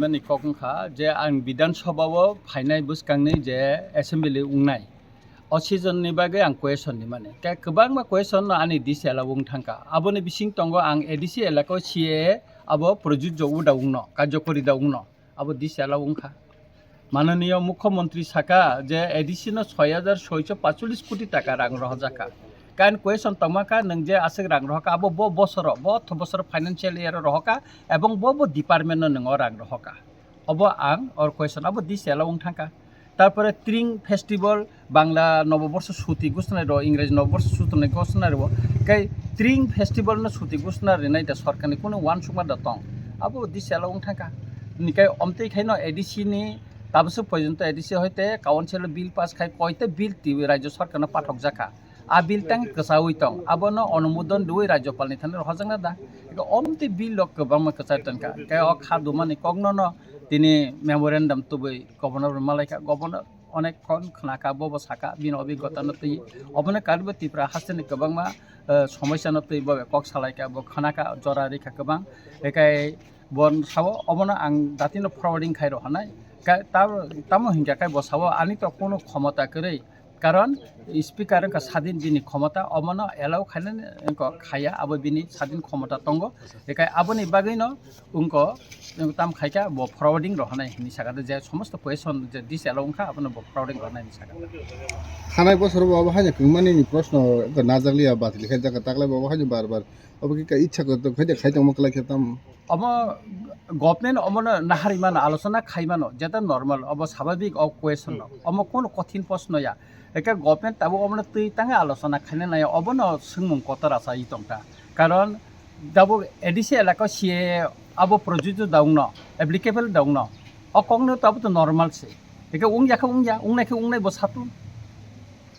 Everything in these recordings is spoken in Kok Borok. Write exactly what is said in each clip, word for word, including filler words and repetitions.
Ani kok wngkha je ang Bidhan Sabha o phainai bwskangni je assembly wngnai, o season ni bagwi ang question rimani. Khe kwbangma question no ani D C L o wng thangkha. Aboni bising tongo ang A D C elaka o C A A abo projujjo uda wngno, karjokori da wngno. Abo D C L o wngkha. Mananiya Mukhyamantri saka je A D C no soi hajar soicho pachulis koti taka rang rohorjakha. Kain question tongma kha, nwng je aswk rang rohorkha, abo bo bosoro, bo otho bosoro financial year o rohorkha, ebong bo bo department no nwng o rang rohorkha. Obo ang or question, abo D C L o wng thangkha. Tarpore Tring Festival, Bangla Noboborsho Suti gosonai rwo, Ingreji Noboborsho Suti gosonai rwo, kai Tring Festival no suti gosonai rinai da sorkar ni kunu uansukma da tong, abo D C L o wng thangkha. Ni kai omtwi khai no A D C ni tabaswk porjonto A D C hoite council o bill pass khai, koita bill twi rajya sorkar no pathok jakha. A bill tang kwchaui tong, abono onumodon rwui rajyapal ni thani rohorjakna da. Eko omtwi bill rok kwbangma kwchai tongkha. Kai o kha dumani kokno no tini memorandum tubui governor bai malaikha, governor onek khon khwnakha, bobo saka bini obigota no twi. Obono karwi Tripura hasteni kwbangma, eh, somosya no twi bobo kok salaikha, bo khwnakha, jora rikha kwbang. Ekai bo sao obono ang datino forwarding khai rohornai. Ka-, ta-, tamo hinkha kai bo sao ani to kunu khomota kwrwi. Karon speaker wngkha sadin bini khomota, omono allow khainani wngkha khaya, abo bini sadin khomota tongo. Ekai aboni bagwino wngkha, tam khaikha bo forwarding rohornai hinwi sakha, je somosto question je D C L o wngkha abono bo forwarding rohornai hinwi sakha. Thanai bosoro bo abo haino kwmani ni proshno wngkha najakliya, batil khaijak, taklai bo abo haino bar bar obo khe ichha khaijak khai tongma kwlai khe tam. Omo government omono naharwi mano, alochona khai mano, jeta normal, obo swabhabik o question no. Omo kono kothin proshno ya. Eke government tabuk omono twi tangwi alochona khaina nai, obono swngmung kotor achai tongkha. Karon tabuk A D C elaka C A A abo projujjo da wngno, applicable da wngno. O kokno tabuk to normal se. Eke wngya khe wngya, wngnai khe wngnai bo satung.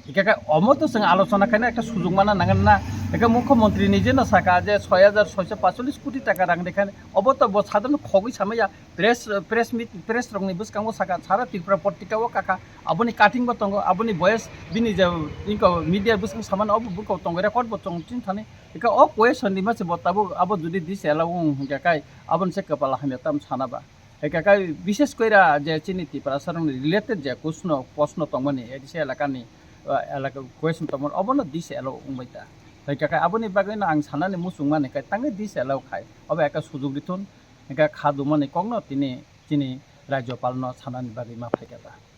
Eke khe omo to chwng alochona khaina ekta sujuk mana nangnai na. Eke mukhyamantri nije no saka je soi hajar soicho pachulis koti taka rang rikha, obo to bo sadharno khogwi samaya, press, press meet, press rokni bwskango saka, sara Tripura portika o kakha, aboni cutting bo tongo, aboni voice bini je inko media bwskango samani obo buko tongo, record bo tongo chini thani. Eke o question ni mase bo tabuk abo jodi D C L o wng hwnkhe kai aboni se kwpal hamya tam sana ba. Hwnkhe kai bishes koira je chini Tiprasa rokni related je kuchno, poshno tongmani, A D C elakani, ah, elaka question tongmani, obono D C L o wngbai ta. Hwnkhe kai aboni bagwino ang sanani muchungmani kai tangwi D C L o khai. Obo ekta sujuk rithun, hwnkhe kha dumani kokno tini chini Rajyapalno sanani bagwi ma phaikha ta.